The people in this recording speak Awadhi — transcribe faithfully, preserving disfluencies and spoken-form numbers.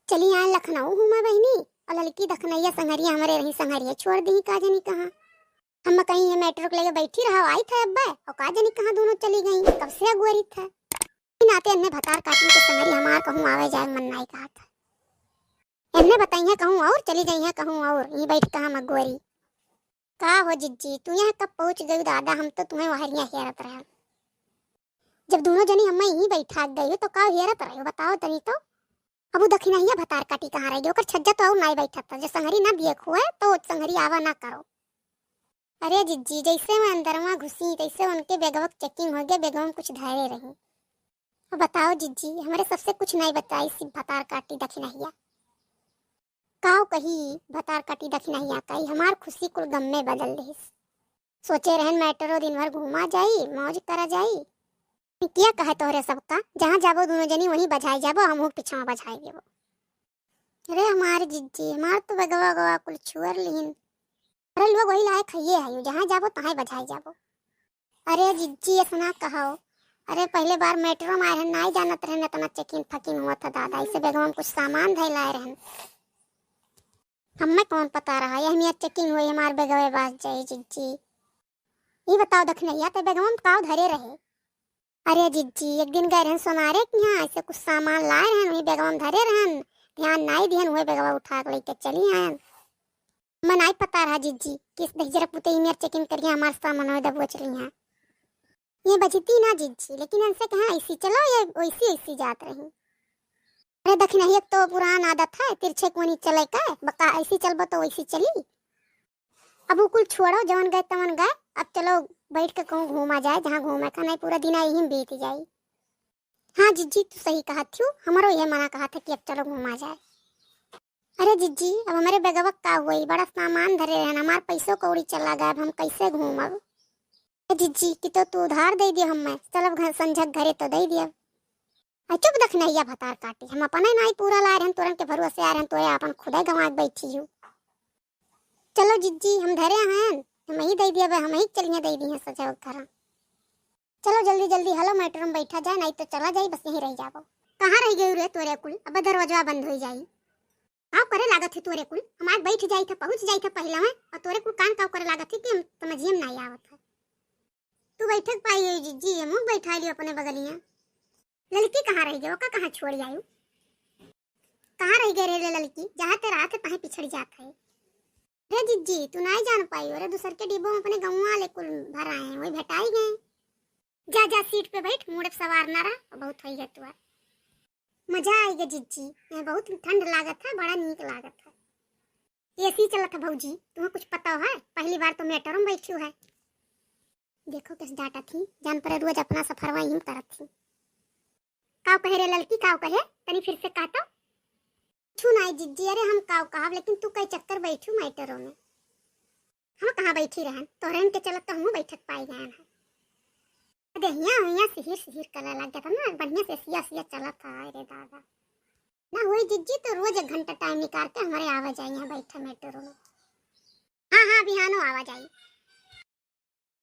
चली आए लखनऊ घूमा बहिनी, और ललकी दखनैया संघरिया हमरे रही, संघरिया छोड़ दी का जनी कहाँ। हम कहीं ये मेट्रो के लगे बैठी रहा, आई था अब्बे, और का जनी कहाँ दोनों चली गई, कब से अगुअरी था। ई नाते अन्ने भतार काटी के संघरी हमार कहूँ आवे जाए मन नाई कहा था। एन्ने बताई है कहूँ और चली जाई है कहूँ और, ई बैठ कहाँ मगोरी। का हो जिज्जी, तू यहाँ कब पहुँच गई दादा, हम तो तुम्हें वहरिया हेरत रहे। जब दोनों जनी हमें यहीं बैठा गई तो का हेरत रहे हो, बताओ तनी तो। अब उ दखिनहिया भतार काटी कहाँ रह गई, ओकर छज्जा तो और नाई बैठत था, जो संघरी ना दिए हुए तो संघरी आवा ना करो। अरे जिज्जी, जैसे मैं अंदरवा घुसी तैसे उनके बेगवा के checking हो गया, बेगवा में कुछ धरे रही। अब बताओ जिज्जी, हमरे सबसे कुछ नाई बताई, सिर्फ भतार काटी दखिनहिया। काव कही भतार काटी दखिनहिया, कही हमार खुशी कुल गम में बदल दिस। सोचे रहन मेट्रो दिन भर घूमा जाई, मौज करा जाई। क्या कहे तोहरे सबका, जहाँ जाबो दोनों जनी वहीं बझाई जाबो, हम हूँ पीछा बझाई देबो। अरे हमार जिज्जी, हमार तो बेगवा गवा कुल छुअर लिहिन। अरे लोग वही लायक हइये है, जहाँ जाबो तहाँ बझाई जाबो। अरे जिज्जी, ऐसा ना कहो। अरे पहले बार मेट्रो में आए रहन, नाई जानत रहन इतना checking फकिंग हुआ था दादा, इसे बेगवा में कुछ सामान धैल आए रहन। हमें कौन पता रहा, यह मियाँ checking हुई हमार बेगवे बास जाई जिज्जी। ई बताओ दखिनहिया, ते बेगवा में काव धरे रहे? अरे जिज्जी, एक दिन गए रहन सोनारे के यहाँ, ऐसे कुछ सामान लाए रहन, वही बेगवा में धरे रहन, ध्यान नाई दिहन, वही बेगवा उठा के लेके चली आयन। मैं नाई पता रहा जिज्जी, किस दहिजरा पुते ई मेर checking करिया, हमार सामान होए दबोच रही हैं। ये बजती ना जिज्जी, लेकिन इनसे कहाँ ऐसी चलो, ये वैसी ऐसी जात रही। अरे दखिनहिया, एक तो पुरान आदत है तिरछे कोनी चले का, बका ऐसी चलबो तो वैसी चली। अब वो कुल छोड़ो, जवन गए तवन गए, अब चलो बैठ के कहूँ घूमा जाए, जहाँ घूमे का नहीं पूरा दिन यहीं बीत जाई। हाँ जिज्जी, तू सही कहा थी, हमारो ये मना कहा था कि अब चलो घूमा जाए। अरे जिज्जी, अब हमारे बेगवा का हुई, बड़ा सामान धरे रहन, हमार पैसो कौड़ी चला गया, अब हम कैसे घूमब? ए जिज्जी, कि तो तू उधार दे दियो हमें, चलब घर संझक घरे तो दे दियो। आ चुप दखिनहिया भतार काटी, हम अपने नाई पूरा लाए रहन, तोरन के भरोसे आए रहन, तोरे आपन खुदे गंवा के बैठी हूँ। चलो जिज्जी, हम धरे हैं, हम ही दे दिया, हम ही चलिए दे दी हैं सजा घर। चलो जल्दी जल्दी हलो मेट्रो में बैठा जाए, नहीं तो चला जाई, बस यहीं रह जाबो। कहाँ रह गई रे तोरे कुल, अब दरवाजा बंद हो जाई। काव करे लागत है तोरे कुल, हमार बैठ जाई था, पहुँच जाई था पहले में, और तोरे कुल कान काव करे लागत है कि हम समझिए में नहीं आवत है। तू बैठक पाई है जिज्जी, हम बैठा लियो अपने बगलिया। ललकी कहाँ रह गई, ओका कहाँ छोड़ आयु? कहाँ रह गए रे ले ललकी, जहाँ ते रात है तहीं पिछड़ जात है। रे जिज्जी, तू नाई जान पाई, अरे दूसर के डिब्बो में अपने गौवा वाले कुल भर आए हैं, वही भेटाई गए। जा जा सीट पे बैठ, मूड़ पे सवार ना रहा, बहुत होई गए तुआ। मजा आई गए जिज्जी, यहाँ बहुत ठंड लागत है, बड़ा नीक लागत है। एसी चलत है भौजी, तुम्हें कुछ पता है? पहली बार तो मेट्रो में बैठी है। देखो किस डांटा थी, जान पड़े रोज अपना सफरवा यहीं करत थी। काव कहे रे ललकी, काव कहे? तनी फिर से कह तो। छू नाई जिज्जी, अरे हम काव कहब, लेकिन तू कई चक्कर बैठू मेट्रो में। हम कहाँ बैठी रहन, तोहरे इनके चलत तो हमहूँ बैठक पाई गए हैं। देहिया हुइया सिहिर सिहिर करे लग गया था ना, बढ़िया से सिया सिया चलत था। अरे दादा, ना हुई जिज्जी तो रोज एक घंटा टाइम निकाल के हमारे आवा जाए यहाँ बैठे मेट्रो में। हाँ हाँ, बिहानो आवा जाई।